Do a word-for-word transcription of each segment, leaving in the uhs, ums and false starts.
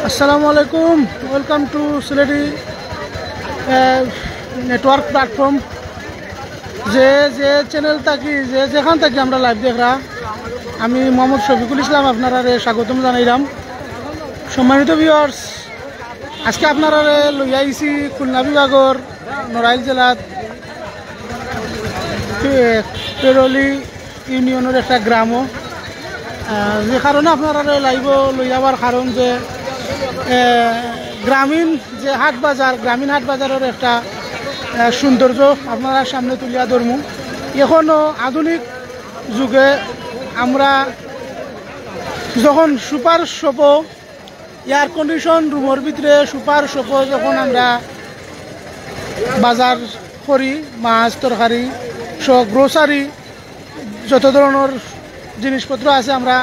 আসসালামু আলাইকুম, welcome to Sylheti network platform. যে যে চ্যানেল থাকি, যে যেখান থাকি আমরা লাইভ দেখরা, আমি মোহাম্মদ শফিকুল ইসলাম আপনারারে স্বাগতম জানাইলাম। সম্মানিত ভিউয়ার্স, আজকে আপনারারে লইয়া আইছি খুলনা বিভাগর নড়াইল জেলাত পে-, পেরলি ইউনিয়নর একটা গ্রামও। আহ, যে কারণে আপনারারে লাইভও লইয়া আওয়ার কারণ যে, আহ, গ্রামীণ যে হাট বাজার, গ্রামীণ হাট বাজারর একটা, আহ, সৌন্দর্য আপনারার সামনে তুলিয়া ধরমু। এখনো আধুনিক যুগে আমরা যখন সুপার শপও, এয়ার কন্ডিশন রুমর ভিতরে সুপার শপও যখন আমরা বাজার করি, মাছ, তরকারি সহ গ্রোসারি যত ধরনের জিনিসপত্র আছে আমরা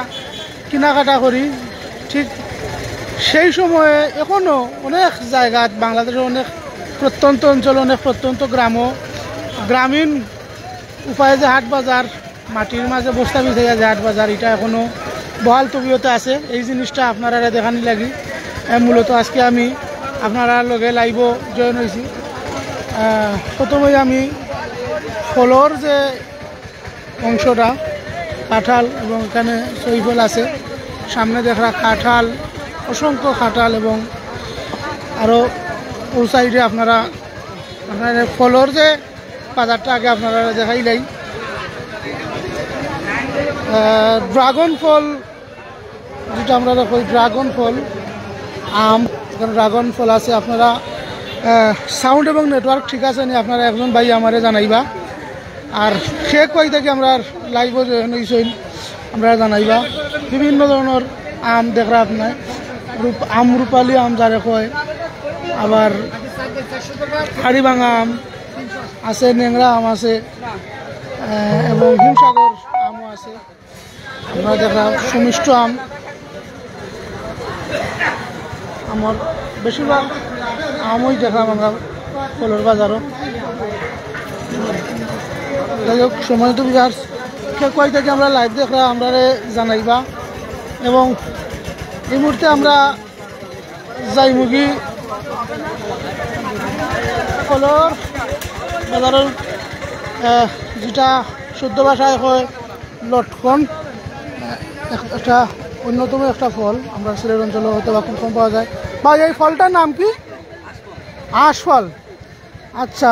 কেনাকাটা করি, ঠিক সেই সময়ে এখনো অনেক জায়গাত, বাংলাদেশের অনেক প্রত্যন্ত অঞ্চল, অনেক প্রত্যন্ত গ্রামও গ্রামীণ উপায়ে যে হাট বাজার, মাটির মাঝে বস্তা বিছাইয়া যে হাট বাজার, এটা এখনো বহাল তবিয়তে আছে। এই জিনিসটা আপনারারে দেখানি লাগি, এ, মূলত আজকে আমি আপনারার লগে লাইভও জয়েন হইছি। আহ, প্রথমেই আমি ফলর যে অংশটা, কাঁঠাল এবং এখানে সইফল আছে, সামনে দেখরা কাঁঠাল, অসংখ্য কাঁঠাল, এবং আরও ও সাইডে আপনারা, আপনারা ফলর যে বাজারটা আগে আপনারা দেখাইলাই। আহ, ড্রাগন ফল, যেটা আমরা কই ড্রাগন ফল, আম, এখানে ড্রাগন ফল আছে। আপনারা, আহ, সাউন্ড এবং নেটওয়ার্ক ঠিক আছে নি, আপনারা একজন ভাই আমারে জানাইবা। আর কে কই থাকি আমরা লাইভও জয়েন হইছইন, আমরা জানাইবা। বিভিন্ন ধরনের আম দেখরা আপনার, রূপ-, আম রূপালি আম যারে কয়, আবার হাড়িভাঙা আম আছে, নেংরা আম আছে, আহ, এবং হিমসাগর আমও আছে। আমরা দেখলাম সুমিষ্ট আম, আমার বেশিরভাগ আমই দেখলাম আমরা ফলর বাজারও। যাই হোক, সম্মানিত ভিউয়ার্স, কে কই থাকি আমরা লাইভ দেখরা, আমরারে জানাইবা। এবং এই মুহূর্তে আমরা যাইমুগি ফলর বাজারর, আহ, যেটা শুদ্ধ ভাষায় হয় লটকন, আহ, এক-, একটা অন্যতম একটা ফল, আমরা সিলেট অঞ্চলে হয়তো বা খুব কম পাওয়া যায়। ভাই, এই ফলটার নাম কি? আশফল। আচ্ছা,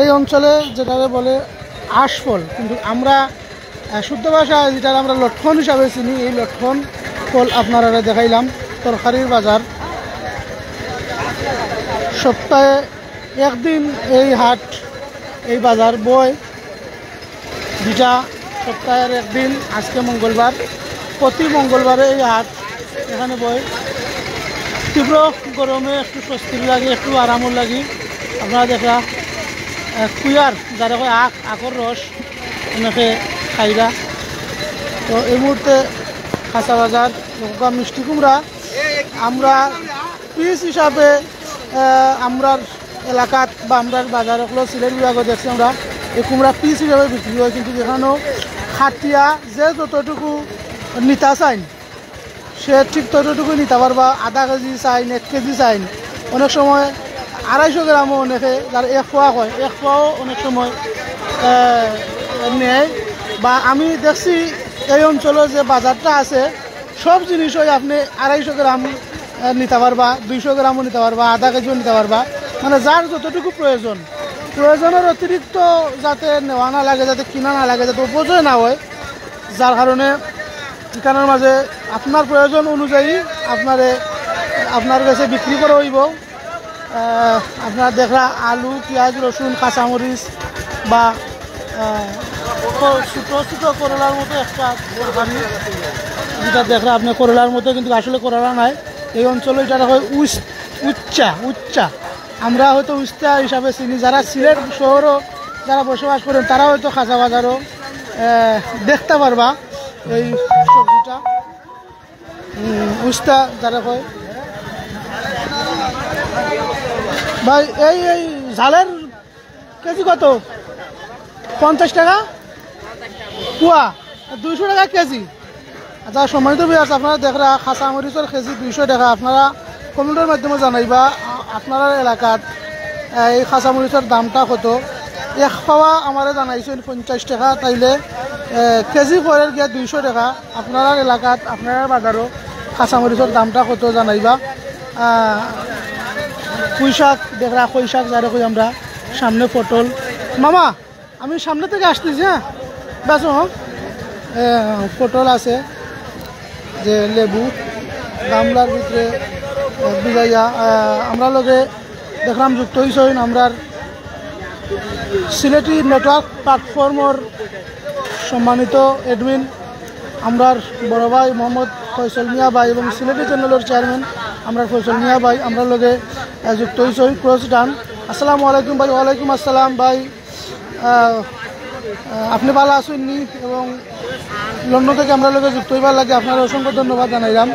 এই অঞ্চলে যেটারে বলে আশফল, কিন্তু আমরা, আহ, শুদ্ধ ভাষায় যেটা আমরা লটকন হিসাবে চিনি, এই লটকন ফল আপনারারে দেখাইলাম। তরকারির বাজার, সপ্তাহে একদিন এই হাট, এই বাজার বয়, যেটা সপ্তাহের একদিন, আজকে মঙ্গলবার, প্রতি মঙ্গলবারে এই হাট এখানে বয়। তীব্র গরমে একটু স্বস্তির লাগি, একটু আরামর লাগি। আপনারা দেখরা, আহ, কুয়ার, যারা কয় আখ, আখর রস অনেকে খাইরা। তো এই মুহূর্তে কাঁচা বাজার, লটকন, মিষ্টি কুমড়া, আমরা পিস হিসাবে, আহ, আমরার এলাকাত বা আমরার বাজার অকলো সিলেট বিভাগও দেখছি আমরা, এই কুমড়া পিস হিসাবে বিক্রি হয়, কিন্তু যেখানেও কাটিয়া যে যতটুকু নিতা চাইন, সে ঠিক ততটুকুই নিতা পারবা। আধা কেজি চাইন, এক কেজি চাইন, অনেক সময় আড়াইশো গ্রামও অনেকে, যার এক পোয়া হয়, এক পোয়াও অনেক সময়, আহ, নেয়। বা আমি দেখছি এই অঞ্চলে যে বাজারটা আছে, সব জিনিসই আপনি আড়াইশো গ্রাম, আহ, নিতা পারবা, দুইশো গ্রামও নিতা পারবা, আধা কেজিও নিতা পারবা, মানে যার যতটুকু প্রয়োজন, প্রয়োজনের অতিরিক্ত যাতে নেওয়া না লাগে, যাতে কিনা না লাগে, যাতে অপচয় না হয়, যার কারণে এখানের মাঝে আপনার প্রয়োজন অনুযায়ী আপনারে, আপনার কাছে বিক্রি করা হইব। আহ, আপনারা দেখরা আলু, পিঁয়াজ, রসুন, কাঁচামরিচ বা, আহ, ক-, ছোটো ছোটো করলার মতো একটা তরকারি, যেটা দেখরা আপনি করলার মতো, কিন্তু আসলে করলা নাই। এই অঞ্চলে এটা হয় উস-, উচ্চা, উচ্চা। আমরা হয়তো উস্তা হিসাবে চিনি, যারা সিলেট শহরও যারা বসবাস করেন, তারা হয়তো কাঁচা বাজারও, আহ, দেখতে পারবা এই সবজিটা। উম, উস্তা যারা কয়। ভাই, এই, এই ঝালের কেজি কত? পঞ্চাশ টাকা পোয়া, দুইশো টাকা কেজি। আচ্ছা, সম্মানিত ভিউয়ার্স, আপনারা দেখরা কাঁচা মরিচের কেজি দুইশো টাকা। আপনারা কমেন্টর মাধ্যমে জানাইবা আ-, আপনারার এলাকাত, আহ, এই কাঁচামরিচর দামটা কত। এক পাওয়া আমারে জানাইছইন পঞ্চাশ টেকা, তাইলে, আহ, কেজি পড়ের গিয়া দুইশো টেকা। আপনারার এলাকাত, আপনারার বাজারো কাঁচামরিচর দামটা কত জানাইবা। আহ, পুঁই শাক দেখরা, কই শাক যারে কই আমরা, সামনে পটল। মামা, আমি সামনে থাকি আসতেছি, হ্যাঁ, বেচো, হ্যাঁ। এ, পটল আছে, যে লেবু, গামলার ভিতরে, এ, ভিজাইয়া, এ, আমরার লগে দেখরাম যুক্ত অইছইন আমরার সিলেটি নেটওয়ার্ক প্ল্যাটফর্মর সম্মানিত অ্যাডমিন, আমরার বড় ভাই মোহাম্মদ ফয়সল মিয়া ভাই এবং সিলেটি চ্যানেলর চেয়ারম্যান আমরার ফয়সল মিয়া ভাই আমরার লগে, এ, যুক্ত অইছইন। ক্রস ডান। আসসালামু আলাইকুম ভাই। ওয়ালাইকুম আসসালাম ভাই। আহ, আহ, আপনি ভালা আছইন নি? এবং লন্ডন থাকি আমরার লগে যুক্ত অইবার লাগি আপনারে অসংখ্য ধন্যবাদ জানাইলাম।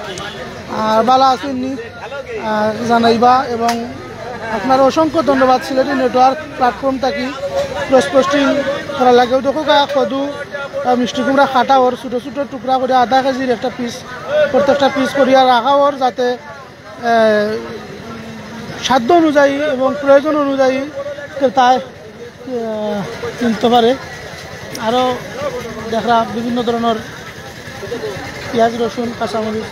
আর ভালা আছইন নি, আহ, জানাইবা। এবং আপনারে অসংখ্য ধন্যবাদ সিলেটি নেটওয়ার্ক প্ল্যাটফর্ম থাকি ক্রস পোস্টিং করার লাগি। দেখো গা কদু, আহ, মিষ্টি কুমড়া কাটা অর, ছোট ছোট টুকরা করি আধা কেজির একটা পিস, প্রত্যেকটা পিস করিয়া রাখা অর, যাতে আহ, সাধ্য অনুযায়ী এবং প্রয়োজন অনুযায়ী ক্রেতায়, আহ, কিনতে পারে। আরও দেখরা বিভিন্ন ধরনর পিঁয়াজ, রসুন, কাঁচামরিচ।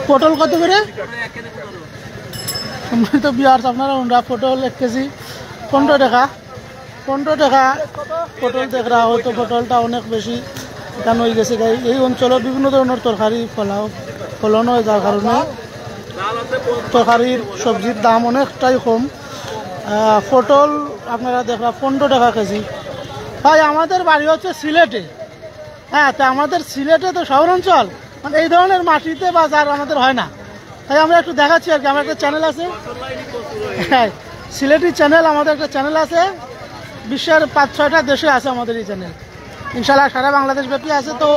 পটল কত করে? সম্মানিত ভিউয়ার্স, আপনারা হুনরা পটল এক কেজি পনেরো টেকা। পনেরো টেকা পটল দেখরা, হয়তো পটলটা অনেক বেশি দাম অই গেছে। এই, এই অঞ্চলে বিভিন্ন ধরনর তরকারি ফলাও, ফলন হয়, যার কারণে তরকারির, সবজির দাম অনেকটাই কম। আহ, পটল আপনারা দেখরা পনেরো টেকা কেজি। ভাই, আমাদের বাড়ি হচ্ছে সিলেটে। হ্যাঁ, তো আমাদের সিলেটে তো শহরাঞ্চল, মানে, এই ধরনের মাটিতে বাজার আমাদের হয় না। তাই আমরা একটু দেখাচ্ছি আর কি, আমার একটা চ্যানেল আছে, হ্যাঁ, সিলেটি চ্যানেল, আমাদের একটা চ্যানেল আছে, বিশ্বের পাঁচ ছয়টা দেশে আছে আমাদের এই চ্যানেল। ইনশাল্লাহ সারা বাংলাদেশ ব্যাপী আছে। তো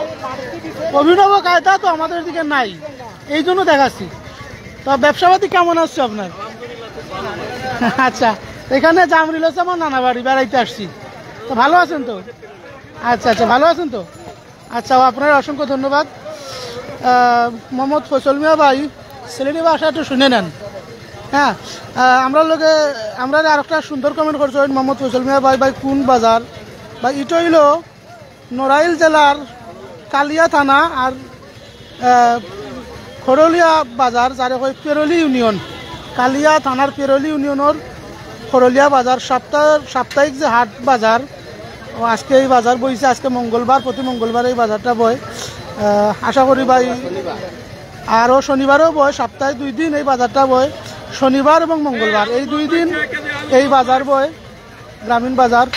অভিনব কায়দা তো আমাদের দিকে নাই, এই জন্য দেখাচ্ছি। তো ব্যবসাপাতি কেমন আসছে আপনার? আচ্ছা, এখানে জামরিল হচ্ছে আমার নানা বাড়ি, বেড়াইতে আসছি। তো ভালো আছেন তো? আচ্ছা, আচ্ছা, ভালো আছেন তো? আচ্ছা, আপনারে অসংখ্য ধন্যবাদ। আহ, মোহাম্মদ ফয়সল মিয়া ভাই, সিলেটি ভাষা একটু শুনে নেন। হ্যাঁ, আহ, আমরার লগে, আমরারে আরেকটা সুন্দর কমেন্ট করছইন মোহাম্মদ ফয়সল মিয়া ভাই, ভাই কোন বাজার? ভাই, ইটা অইলো নড়াইল জেলার কালিয়া থানা আর, আহ, খরলিয়া বাজার, যারে কয় পেরলি ইউনিয়ন, কালিয়া থানার পেরলি ইউনিয়নর খরলিয়া বাজার, সপ্তাহের, সাপ্তাহিক যে হাট বাজার, ও আজকে এই বাজার বইছে, আজকে মঙ্গলবার, প্রতি মঙ্গলবার এই বাজারটা বয়। আহ, আশা করি ভাই, আরও শনিবারও বয়, সপ্তাহে দুই দিন এই বাজারটা বয়, শনিবার এবং মঙ্গলবার, এই দুই দিন এই বাজার বয়, গ্রামীণ বাজার।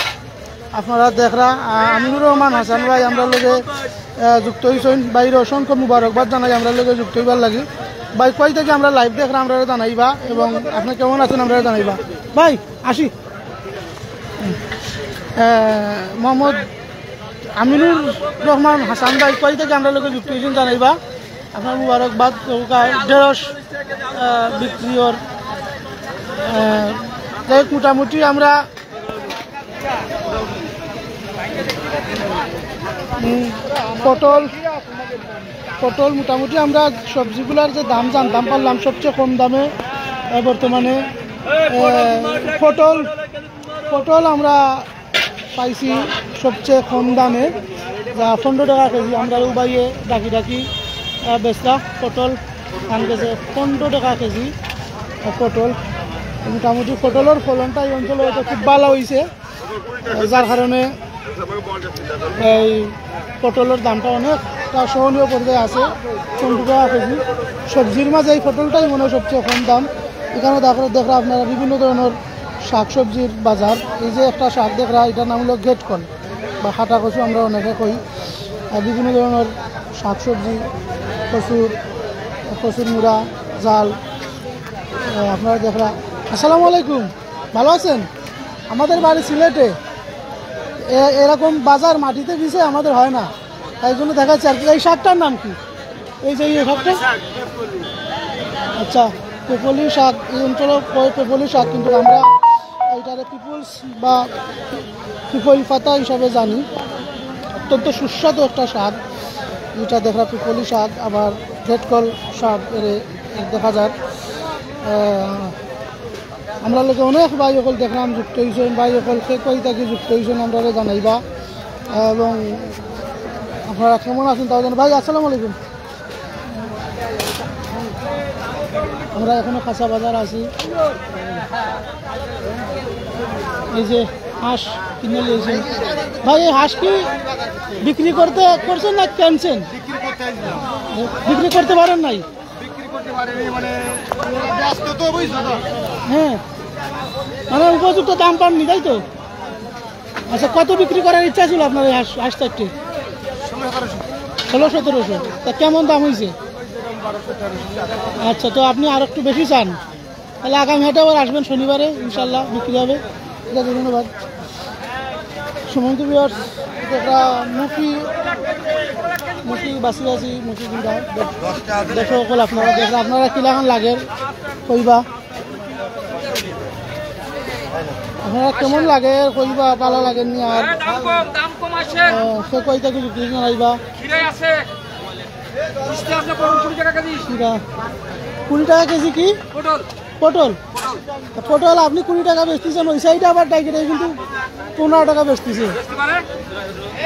আপনারা দেখরা, আহ, আমিনুর রহমান হাসান ভাই আমরার লগে, আহ, যুক্ত অইছইন, ভাইরে অসংখ্য মুবারকবাদ জানাই আমরার লগে যুক্ত অইবার লাগি। ভাই, কই থাকি আমরা লাইভ দেখরা, আমরারে জানাইবা, এবং আপনি কেমন আছেন, আমরারে জানাইবা। ভাই, আসি। আহ, মোহাম্মদ আমিনুর রহমান হাসান ভাই, কই থাকি আমরার লগে যুক্ত অইছইন জানাইবা। আপনার মুবারকবাদ, ওকা ঢেঁড়স, আহ, বিক্রি অর। আহ, যাই হোক, মোটামুটি আমরা, উম, পটল, পটল মোটামুটি আমরা সবজিগুলার যে দাম জানতাম পারলাম, সবচেয়ে কম দামে, আহ, বর্তমানে, আহ, পটল, পটল আমরা পাইছি সবচেয়ে কম দামে, যা পনেরো টেকা কেজি। আমরা উবাইয়ে ডাকি ডাকি, আহ, বেচলা পটল, দাম গেছে পনেরো টেকা কেজি, আহ, পটল। মোটামুটি পটলর ফলনটা এই অঞ্চলে হয়তো খুব ভালো হইছে, আহ, যার কারণে এই পটলর দামটা অনেকটা সহনীয় পর্যায়ে আছে, পনেরো টেকা কেজি। সবজির মাঝে এই পটলটাই মনে হয় সবচেয়ে কম দাম। এখানে দেখরা, দেখরা আপনারা বিভিন্ন ধরনের শাকসবজির বাজার। এই যে একটা শাক দেখরা, এটার নাম হলো গেটকল বা হাটা কচু আমরা অনেকে কই। আর বিভিন্ন ধরনের শাকসবজি, কচুর, কচুর মুড়া, জাল, আহ, আপনারা দেখরা। আসসালামু আলাইকুম, ভালো আছেন? আমাদের বাড়ি সিলেটে। এ-, এরকম বাজার মাটিতে পিছে আমাদের হয় না, তাই জন্য দেখাচ্ছি আর কি। এই শাকটার নাম কি? এই যে এই শাকটা? আচ্ছা, পেপলি শাক, এই অঞ্চলে কয় পেপলি শাক, কিন্তু আমরা এটারে পিপলস বা পিপল পাতা হিসাবে জানি। অত্যন্ত সুস্বাদু একটা শাক, যেটা দেখরা পিপলি শাক। আবার জেটকল সাব এরে দেখা যার। আহ, আমরা লগে অনেক ভাই অকল দেখলাম যুক্ত অইছইন, ভাই অকল কে কই থাকি যুক্ত অইছইন আমরারে জানাইবা। এবং আপনারা কেমন আছেন তাও জানাইবা। ভাই, আসসালামু আলাইকুম। আমরা এখনো কাঁচা বাজার আছি। এই যে হাঁস কিনে নিয়েছেন। ভাই, এই হাঁস কি বিক্রি করতে করছেন না কিনছেন? বিক্রি করতে পারেন নাই? বিক্রি করতে পারেনি, মানে, ব্যস্ত তো, বুঝছো তো? হ্যাঁ, মানে, উপযুক্ত দাম পাননি, তাই তো? আচ্ছা, কত বিক্রি করার ইচ্ছা ছিল আপনার এই হাঁস, হাঁস চারটে? ষোলো সতেরোশো। ষোলো সতেরোশো। তা কেমন দাম হয়েছে? আচ্ছা, তো আপনি আর একটু বেশি চান, তাহলে আগামী হাটে আবার আসবেন শনিবারে, ইনশাল্লাহ বিক্রি হবে। ঠিক আছে, ধন্যবাদ। সম্মানিত ভিউয়ার্স, এটা একটা মুখী, মুখী বাসি বাসি, মুখী দুইটা। দর্শক অকল আপনারা দেখরা, আপনারা কিলাখান লাগের কইবা, আপনারা কেমন লাগের কইবা, ভালা লাগের নি আর? দাম কম, দাম কম আছে। আহ, সে কইতা কিছু কিছু জানাইবা। খিরা আছে। বিশ টাকা আছে, পটল কুড়ি টাকা কেজি। খিরা কুড়ি টাকা কেজি কি? পটল। পটল? তা পটল আপনি কুড়ি টাকা বেচতেছেন, ওই সাইডে আবার ডাইকেটে কিন্তু পনেরো টাকা বেচতেছে। বেচতে পারে?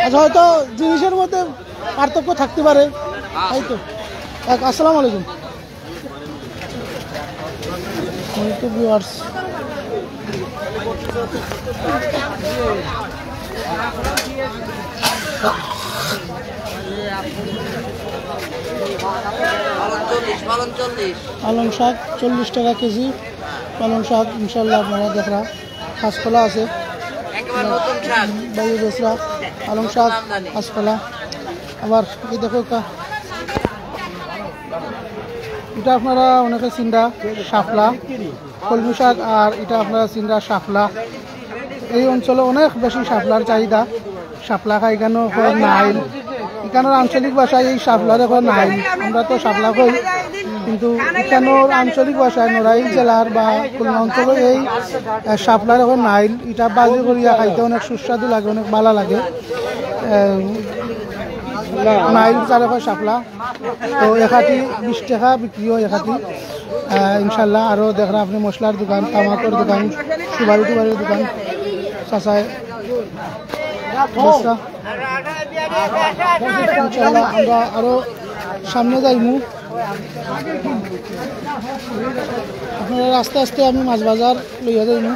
আচ্ছা, হয়তো জিনিসের মধ্যে পার্থক্য থাকতে পারে, তাই তো। এক, আসসালামু আলাইকুম। সম্মানিত ভিউয়ার্স, পালং শাক চল্লিশ টাকা কেজি। পালং শাক ইনশাল্লাহ আপনারা দেখরা কাঁচকলা আছে। একেবারে নতুন শাক। ভাই বেচরা পালং শাক, নতুন আমদানি। কাঁচকলা। আবার এই দেখো কা-, এটা আপনারা অনেকে চিনরা শাপলা, কলমি শাক, আর এটা আপনারা চিনরা শাপলা। এই অঞ্চলে অনেক বেশি শাপলার চাহিদা। শাপলা খাই কেন কয় নাইল, এখানোর আঞ্চলিক ভাষায় এই শাপলারে কয় নাইল। আমরা তো শাপলা কই, কিন্তু এখানোর আঞ্চলিক ভাষায় নড়াইল জেলার বা খুলনা অঞ্চলে এই, আহ, শাপলারে কয় নাইল। এটা ভাজি করিয়া খাইতে অনেক সুস্বাদু লাগে, অনেক ভালা লাগে। আহ, নাইল যারে কয় শাপলা। তো এক আটি বিশ টাকা বিক্রি হয় এক আটি। আহ, ইনশাল্লাহ আরো দেখরা আপনি মশলার দোকান, তামাকর দোকান, সুপারি টুপারির দোকান, চাচায় বেচরা। ইনশাল্লাহ আমরা আরো সামনে যাইমু। আপনারা আস্তে আস্তে আমি মাছ বাজার লইয়া যাইমু,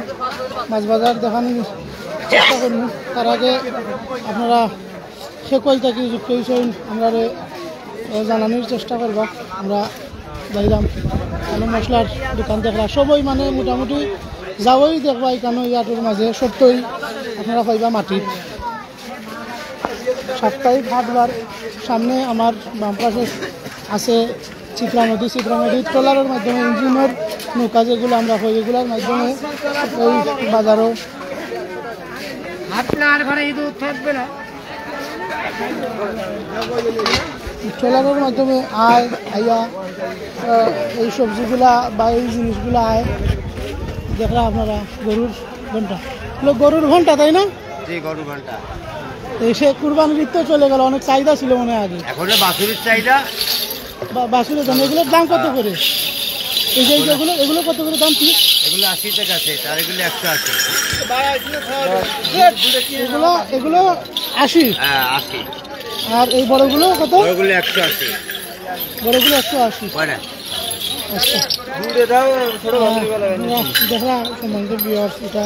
মাছ বাজার দেখানোর চেষ্টা করমু। তার আগে আপনারা সে কই থাকি যুক্ত হইছইন, আমরারে, এ, জানানির চেষ্টা করবা। আমরা যাইলাম, মানে মশলার দোকান দেখরা, সবই মানে মোটামুটি যাওই দেখবা এখানো ইয়াটোর মাঝে, সবটাই আপনারা পাইবা মাটিত। সাপ্তাহিক হাটবার সামনে আমার বাম পাশে আছে চিত্রা নদী। চিত্রা নদীর ট্রলারের মাধ্যমে, ইঞ্জিনের নৌকা যেগুলো আমরা কই, এগুলোর মাধ্যমে এই বাজারও আপনার ঘরে ইঁদুর থাকবে না। ট্রলারের মাধ্যমে আয়, আইয়া, আহ, এই সবজিগুলা বা এই জিনিসগুলা আয়। দেখরা আপনারা গরুর ঘন্টা, হলো গরুর ঘন্টা, তাই না? জি, গরুর ঘন্টা। এই সে কুরবানির ঈদ তো চলে গেল, অনেক চাহিদা ছিল মনে হয় আগে। এখন বাছুরের চাহিদা। বা-, বাছুরের দাম, এগুলোর দাম কত করে? এই যে, এই যে এগুলো, এগুলো কত করে দাম কি? এগুলো আশি টাকা সেট, আর এগুলো একশো আশি। এগুলো, এগুলো আশি? হ্যাঁ, আশি। আর এই বড়গুলো কত? বড়গুলো একশো আশি। বড়গুলো একশো আশি। কয়টা? আচ্ছা। দূরে দাও, ছোট আহ, বাছুর গুলো। আমরা দেখলাম সম্মানিত ভিউয়ার্স, এটা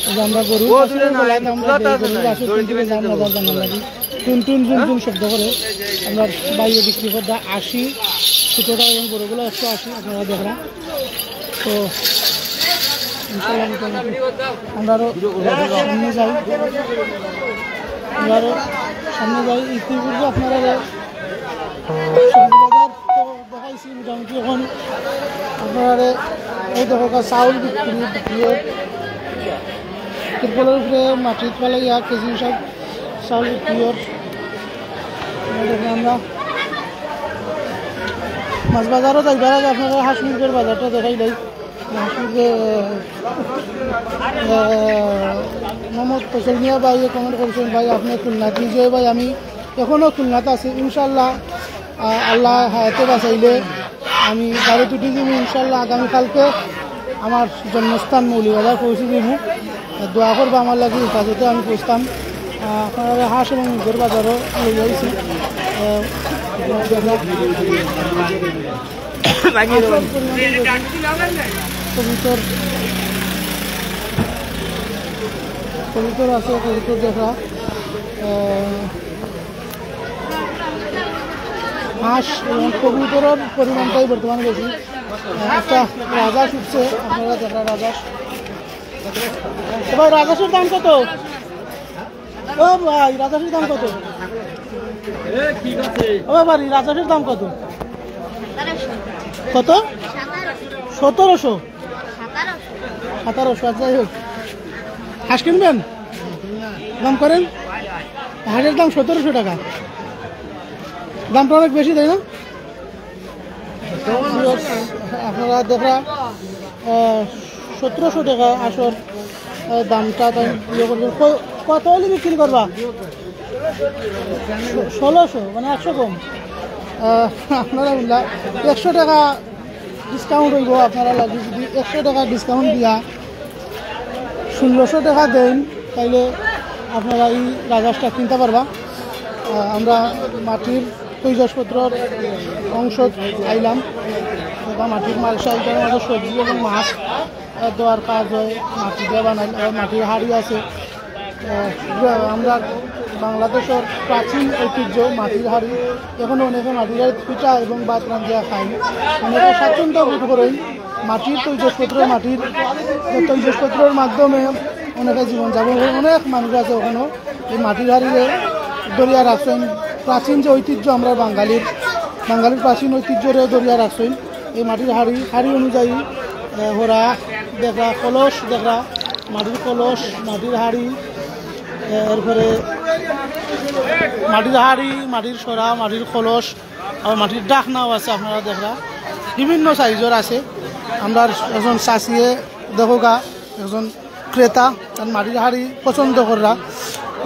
এই যে আমরা গরুর ও, দূরে বাছুর না, বললাম, আমরা দূরে যে আছে গরুর না, বাছুর দূরে কিন্তু দিবেন যে মজার জানা লাগে। টুন টুন টুন টুন শব্দ করে। আমরা বাইরে বিক্রি করতে আশি, ছোটটা এবং বড়গুলো একশো আশি, আপনারা দেখরা। তো ইনশাআল্লাহ মোটামুটি আমরা আরো সামনে যাই, আমরা আরো সামনে যাই। ইতিপূর্বে আপনারা সবজি বাজার তো দেখাইছি মোটামুটি। এখন আপনারা এই দেখো গা, চাউল বিক্রি, বিক্রি হয়। তিরপলের উপরে মাটিত ফালাইয়া কেজি হিসাব চাউল বিক্রি হয়। এই দেখো আমরা মাছ বাজারও যাইবার আগে আপনারা হাঁস মুরগির বাজারটা দেখাই দেই। হাঁস মুরগি, আহ, মোহাম্মদ ফসল মিয়া ভাই কমেন্ট করেছেন, "ভাই, আপনি খুলনাত?" জি ভাই, আমি এখনো খুলনাত আছি। ইনশাল্লাহ আল্লাহ হায়াতে বাঁচাইলে আমি গাড়িত উঠি দিমু ইনশাআল্লাহ। আগামীকালকে আমার জন্মস্থান মৌলভীবাজার পৌঁছি দিমু। দোয়া করবা আমার লাগি, হেফাজতে আমি পৌঁছতাম। আহ, আপনারা হাঁস এবং মুরগির বাজারও লই আইছি। আহ, কবুতর, কবুতর আছে, কবুতর দেখরা। আহ, হাঁস এবং কবুতরের পরিমাণটাই বর্তমানে বেশি। আহ, একটা রাজহাঁস উঠছে, আপনারা দেখরা রাজহাঁস। এবার রাজহাঁসের দাম কত? ও ভাই, রাজহাঁসের দাম কত? ও ভাই, রাজহাঁসের দাম কত? কত? সতেরোশো। সতেরোশো। আচ্ছা, যাই হোক, হাঁস কিনবেন? দাম করেন। হাঁসের দাম সতেরোশো টাকা। দামটা অনেক বেশি, তাই না? আপনারা দেখরা, আহ, সতেরোশো টাকা আসল, আহ, দামটা তাই ইয়ে করবেন। ক-, কত হলে বিক্রি করবা? ষো-, ষোলোশো, মানে একশো কম। আহ, আপনারা বললা একশো টাকা ডিসকাউন্ট হইব, আপনারা লাগি যদি একশো টাকা ডিসকাউন্ট দিয়া ষোলোশো টাকা দেন, তাইলে আপনারা এই রাজহাঁসটা কিনতে পারবা। আহ, আমরা মাটির তৈজসপত্রর অংশ আইলাম, এটা মাটির মালসা, এটার মধ্যে সবজি এবং মাছ, আহ, দেওয়ার কাজ হয়, মাটি দিয়ে বানাই। আবার মাটির হাড়ি আছে। আহ, আমরা বাংলাদেশের প্রাচীন ঐতিহ্য মাটির হাড়ি, এখনো অনেকে মাটির হাড়ি পিঠা এবং ভাত রান্ধিয়া খাই। অনেকে স্বাচ্ছন্দ্য বোধ করেন মাটির তৈজসপত্র, মাটির তৈজসপত্রর মাধ্যমে অনেকে জীবনযাপন করেন। অনেক মানুষ আছে ওখানো এই মাটির হাড়িরে ধরিয়া রাখছেন। প্রাচীন যে ঐতিহ্য আমরা বাঙালির, বাঙালির প্রাচীন ঐতিহ্যরে ধরিয়া রাখছেন এই মাটির হাড়ি, হাড়ি অনুযায়ী, আহ, হরা দেখরা, কলস দেখরা, মাটির কলস, মাটির হাড়ি, আহ, এরপরে মাটির হাড়ি, মাটির সরা, মাটির কলস, আবার মাটির ডাকনাও আছে। আপনারা দেখরা বিভিন্ন সাইজর আছে। আমরা একজন চাচিয়ে দেখো গা, একজন ক্রেতা, তার মাটির হাড়ি পছন্দ কররা,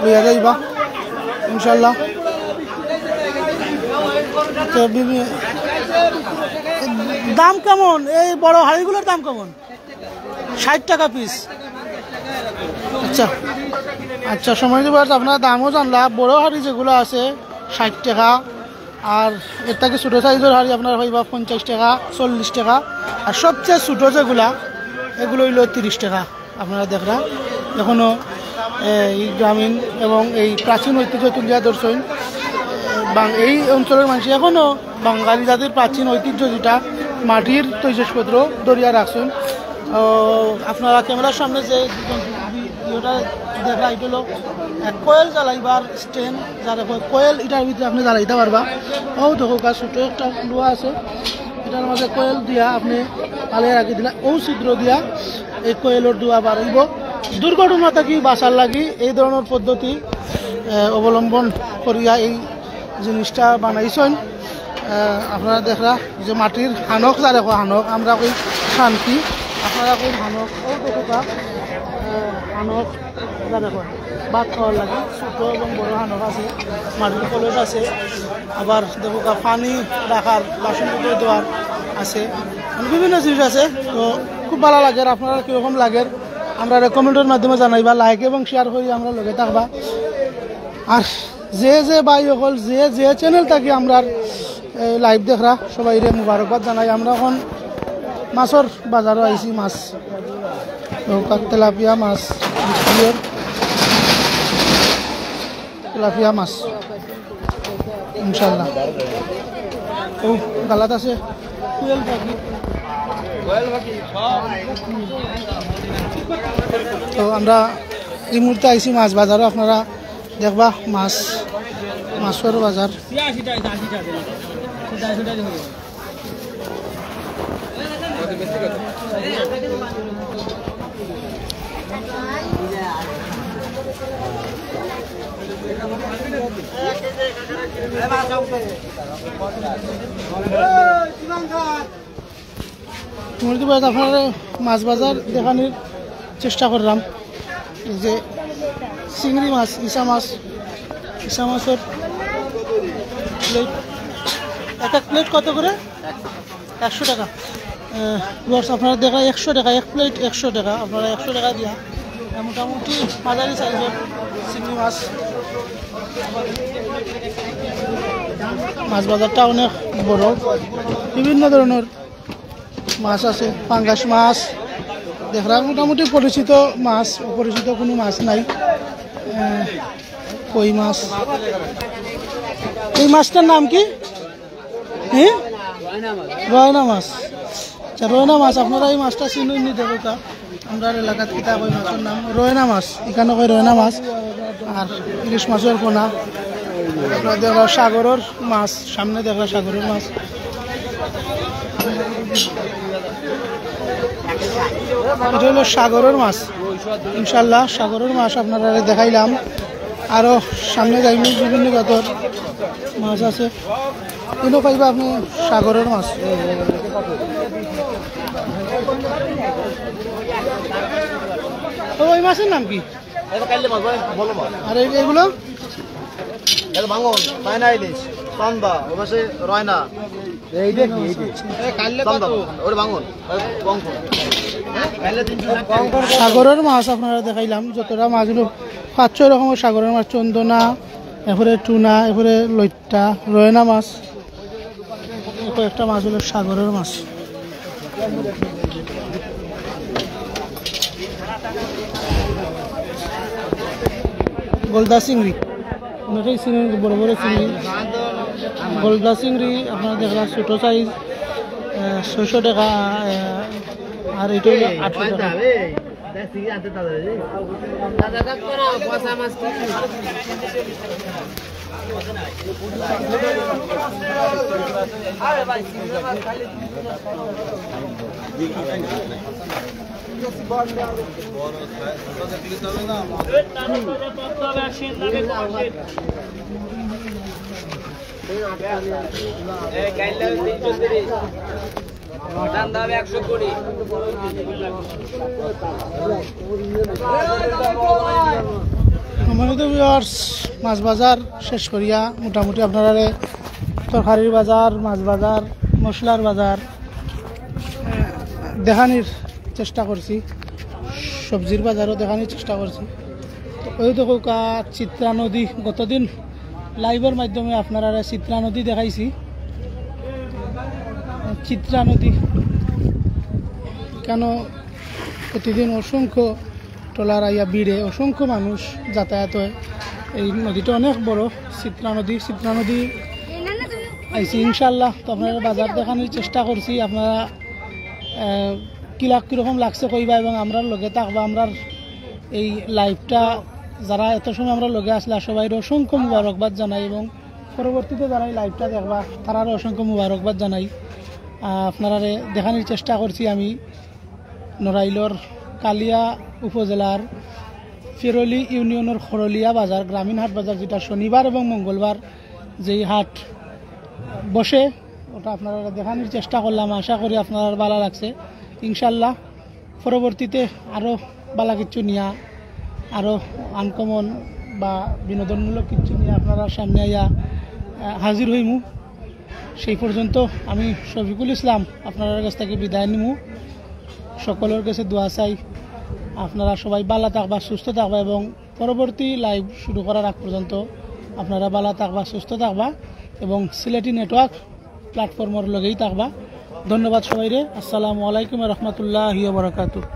লইয়া যাইবা ইনশাল্লাহ। তো বিভি-, দাম কেমন এই বড় হাড়িগুলোর দাম কেমন? ষাট টাকা পিস। আচ্ছা, আচ্ছা, সময় দিব। আর আপনারা দামও জানলা, বড় হাড়ি যেগুলো আছে ষাট টাকা, আর এর থেকে ছোটো সাইজর হাড়ি আপনারা পাইবা পঞ্চাশ টাকা, চল্লিশ টাকা, আর সবচেয়ে ছোটো যেগুলা, এগুলো হইলো তিরিশ টাকা। আপনারা দেখরা এখনো, এ, এই গ্রামীণ এবং এই প্রাচীন ঐতিহ্য তুলিয়া ধরছইন। বাং-, এই অঞ্চলের মানুষ এখনো বাঙালি জাতির প্রাচীন ঐতিহ্য যেটা মাটির তৈজসপত্র ধরিয়া রাখছইন। ও, আপনারা ক্যামেরার সামনে যে ইয়েটা দেখরা, এটা হলো এক কয়েল জ্বালাইবার স্ট্যান্ড, যারে কয় কয়েল, এটার ভিতরে আপনি জ্বালাইতে পারবা। ও দেখো গা, ছোটো একটা লোহা আছে, এটার মাঝে কয়েল দিয়া আপনি ফালাইয়া রাখি দিলা, ও ছিদ্র দিয়া এই কয়েলর ধোঁয়া বার হইব। দুর্ঘটনা থাকি বাঁচার লাগি এই ধরনের পদ্ধতি, আহ, অবলম্বন করিয়া এই জিনিসটা বানাইছইন। আহ, আপনারা দেখরা যে মাটির হানক, যারে কয় হানক, আমরা কই শান্তি, আপনারা কই হানক, ও দেখো গা, আহ, হানক। এটা দেখো, ভাত খাওয়ার লাগে ছোটো এবং বড় হানক আছে, মাটির কলস আছে, আবার দেখো গা, পানি রাখার, বাসন কুসন ধোয়ার আছে, মানে বিভিন্ন জিনিস আছে। তো খুব ভালা লাগের। আর আপনারা কীরকম লাগের, আমরারে কমেন্টর মাধ্যমে জানাইবা, লাইক এবং শেয়ার করি আমরার লগে থাকবা। আর যে যে ভাই অকল, যে যে চ্যানেল থাকি আমরার, এ, লাইভ দেখরা, সবাইরে মুবারকবাদ জানাই। আমরা এখন মাছর বাজারো আইছি, মাছ, তো কাক তেলাপিয়া মাছ বিক্রি অর, তেলাপিয়া মাছ ইনশাল্লাহ। ও গালাত আছে কোয়েল পাখি। তো আমরা এই মুহূর্তে আইছি মাছ বাজারো, আপনারা দেখবা মাছ, মাছর বাজার। মুরব্বি ভাই, আপনারা মাছ বাজার দেখানির চেষ্টা করলাম। এই যে চিংড়ি মাছ, ইসা মাছ, ইসা মাছর প্লেট। এক এক প্লেট কত করে? একশো টাকা। ভিউয়ার্স, আপনারা দেখা একশো টাকা, এক প্লেট একশো টাকা, আপনারা একশো টাকা দিয়া মোটামুটি মাঝারি সাইজর চিংড়ি মাছ। মাছ বাজারটা অনেক বড়, বিভিন্ন ধরনের মাছ আছে, পাঙ্গাস মাছ। দেখরা মোটামুটি পরিচিত মাছ, অপরিচিত কোনো মাছ নাই। আহ, কই মাছ, এই মাছটার নাম কি? হ্যাঁ, রয়না মাছ। আচ্ছা, রয়না মাছ, আপনারা এই মাছটা চিনইন নি দেখো তা। আমরার এলাকাত কিতা কয় মাছর নাম রয়না মাছ, ইখানো কয় রয়না মাছ। আর ইলিশ মাছর পোনা, আপনারা দেখরা সাগরর মাছ, সামনে দেখরা সাগরর মাছ। ইটা অইলো সাগরর মাছ, ইনশাল্লাহ সাগরর মাছ আপনারারে দেখাইলাম। আরো সামনে যাইমু, বিভিন্ন জাতর মাছ আছে। ইনো পাইবা আপনি সাগরর মাছ। ও, ওই মাছর নাম কি? এটা কাইলে মাছ ভাই, বলো মাছ। আর এই, এগুলো? এটা ভাঙন, চায়না ইলিশ, চান্দা, ও পাশে রয়না। এই দেখি, এই যে। চান্দা, ওটা ভাঙন, ওটা বঙ্কন। সাগরর মাছ আপনারারে দেখাইলাম, যতটা মাছগুলো, পাঁচ ছয় রকমের সাগরর মাছ, চন্দনা, এরপরে টুনা, এরপরে লইট্টা, রয়না মাছ। কয়েকটা মাছ অইলো সাগরর মাছ। গলদা চিংড়ি, অনেকেই চিনইন, বড় বড় চিংড়ি। গলদা চিংড়ি আপনারা দেখরা ছোট সাইজ, আহ, ছয়শো টাকা, আহ, আর ইটা অইলো আটশো টাকা। সম্মানিত ভিউয়ার্স, মাছ বাজার শেষ করিয়া মোটামুটি আপনারারে তরকারির বাজার, মাছ বাজার, মশলার বাজার, আহ, দেখানির চেষ্টা করছি, সবজির বাজারও দেখানির চেষ্টা করছি। তো ওই দেখো কা চিত্রা নদী, গতদিন লাইভর মাধ্যমে আপনারারে চিত্রা নদী দেখাইছি। চিত্রা নদী কেন প্রতিদিন অসংখ্য ট্রলার আইয়া ভিড়ে, অসংখ্য মানুষ যাতায়াত হয়। এই নদীটা অনেক বড়, চিত্রা নদী। চিত্রা নদী আইছি ইনশাল্লাহ। তো আপনারারে বাজার দেখানির চেষ্টা করছি, আপনারা, আহ, কিলা কিরকম লাগছে কইবা এবং আমরার লগে থাকবা। আমরার এই লাইভটা যারা এত সময় আমরার লগে আছলা, সবাইরে অসংখ্য মুবারকবাদ জানাই এবং পরবর্তীতে যারা এই লাইভটা দেখবা, তারারও অসংখ্য মুবারকবাদ জানাই। আহ, আপনারারে দেখানির চেষ্টা করছি আমি নড়াইলর কালিয়া উপজেলার ফেরলি ইউনিয়নর খরলিয়া বাজার, গ্রামীণ হাট বাজার, যেটা শনিবার এবং মঙ্গলবার যেই হাট বসে, ওটা আপনারারে দেখানির চেষ্টা করলাম। আশা করি আপনারার ভালা লাগছে। ইনশাল্লাহ পরবর্তীতে আরও ভালা কিচ্ছু নিয়া, আরও আনকমন বা বিনোদনমূলক কিচ্ছু নিয়া আপনারার সামনে আইয়া, আহ, হাজির হইমু। সেই পর্যন্ত আমি শফিকুল ইসলাম আপনারার কাছ থাকি বিদায় নিমু। সকলর কাছে দোয়া চাই, আপনারা সবাই ভালা থাকবা, সুস্থ থাকবা এবং পরবর্তী লাইভ শুরু করার আগ পর্যন্ত আপনারা ভালা থাকবা, সুস্থ থাকবা এবং সিলেটি নেটওয়ার্ক প্ল্যাটফর্মর লগেই থাকবা। ধন্যবাদ সবাইরে। আসসালামু আলাইকুম ওয়া রাহমাতুল্লাহি ওয়া বারাকাতুহু।